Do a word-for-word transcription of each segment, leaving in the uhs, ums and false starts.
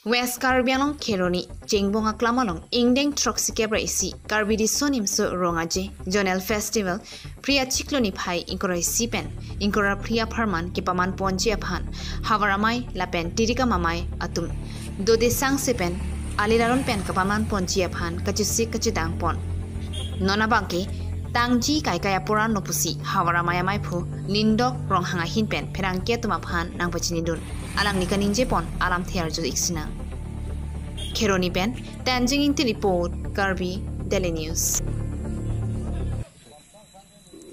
West Karbi Anglong Kheroni, Chengbong Aklam along, ingdeng throksikep ra isi, Karbi Riso Nimso Rong Aje, Zonal Festival, Phli achiklo niphai ingkoi ra isi pen ingkoi ra phli apharman kepaman ponji aphan, Havar Amei lapen Tirikam Amei atum dode sangse pen, alil aron pen kapaman ponji aphan kachesik kachedang pon. Non abangke tangji kaikai apor anlo pusi Havar Amei amaiphu Lindok Ronghang ahin pen pherangke atum aphan nangpachinidun. Alangli kaningje pon alamthe arju ik sinang. Kheroni pen Tenzing Ingti report, Karbi Daily News.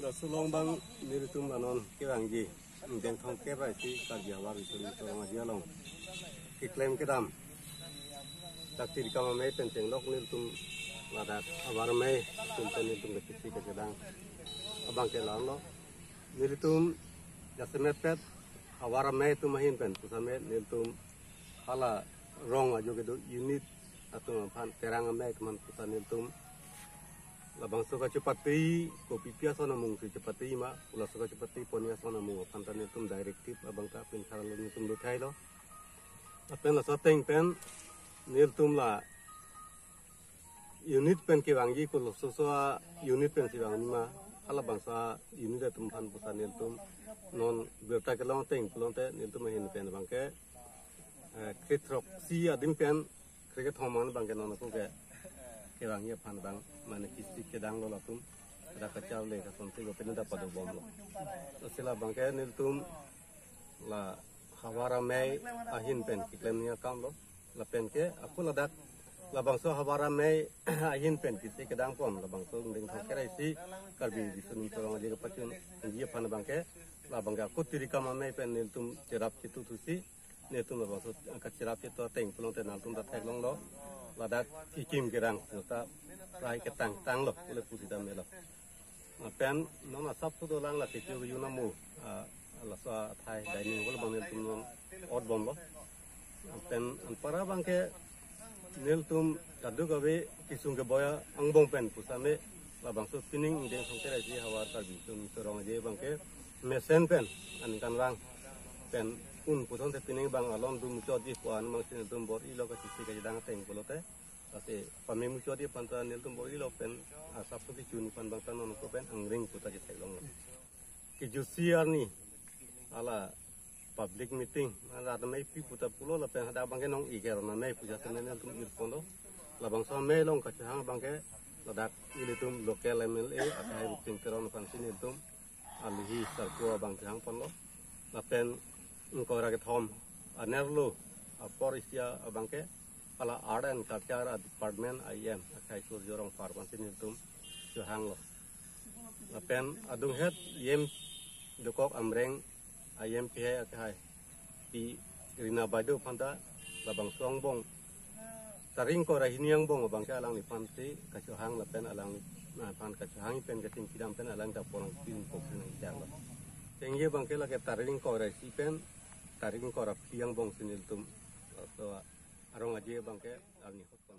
Laso along abang nelitum anon kevangji ingdeng throksikep ra isi Karbi Havar Riso Nimso Rong Aje along keklem kedam dak Tirikam Amei pen chenglok nelitum ladak Havar Amei atum pen nelitum kachesik kachedang abangke la-anlo. Nelitum jasemet pet Havar Amei atum ahin pen pusitame nelitum hala rong ajo kedo unit atum aphan Terang Amei atum aphan puta nelitum labangso kachepate, kopipi ason amung si chepate ma, pu laso kachepate pon ason amung aphan ta nelitum directive abang ta pin tharlo, nelitum lo thailo. Lapen laso ateng pen nelitum la unit pen kevangji, kolososo a unit pen si vangji ma, halabangso a unit atum aphan puta nelitum non birta kelong ateng pulote nelitum ahin pen abangke, eh, kre throksi adim pen kre kethom an abangke non ako ke kevangji aphan abang mane kachesik kachedanglo latum. Ada kacharli kasonsi lo pen ada padobomlo. Lasi labangke nelitum la Havar Amei ahin pen keklem ning akamlo. Lapen ke ako ladak labangso Havar Amei ahin pen kachesik kachedang pon labangso ingdeng throksikep ra isi Karbi Riso Nimso Rong Aje kepachunji aphan abangke labangke ako Tirikam Amei pen nelitum cherap chetu thusi nelitum labangso kacherap chetu ateng pulote nangtum ta theklonglo, ladak kekim kerang ta rai ketang tanglo, pule pusitame lo. Lapen non asap sudo lang la kecho yunamo, ah, laso athai dining hall abang nelitum non otbomlo. Lapen anpar abangke nelitum kadokave kesung keboi angbong pen pusitame labangso pining ingdeng throksikep ra isi Havar Karbi Riso Nimso Rong Aje abangke mesen pen aningkanvang pen un puthot te pining abang alon dum chotji pu-an abangsi nelitum bor-ilo kachesik kachedang ateng pulote. Lasi pame muchotji aphan ta nelitum bor-ilo pen asap suki chun aphan abang ta non ako pen angring puta chetheklonglo. Kejutsi arni hala public meeting, hala amei pi puta pulo lapen hadak abangke non ik aron amei pu jasemet nelitum irponlo. Labangso amei along kachohang abangke ladak ilitum local M L A akhai Rupsing Teron aphansi nelitum alihi sarpo abang chohang ponlo. Lapen ingkoi ra kethom anerlo apor isi abangke hala Art and Culture Department I E M akhai Surjo Rongphar aphansi nelitum chohanglo. Lapen adunghet E M dokok Amreng I E M P hai akhai Pi Rina Baideo aphan ta labangso angbong tarik ingkoi ra hini angbong abangke alangliphansi kachohang lapen alangliphan kachohang pen kachingki dam pen alang ta porong pin pokri nangchanglo. Chengji abangke lake tarik ingkoi ra isi pen tarik ingkoi ra phli angbong si nelitum laso arong aje abangke arni hot pon.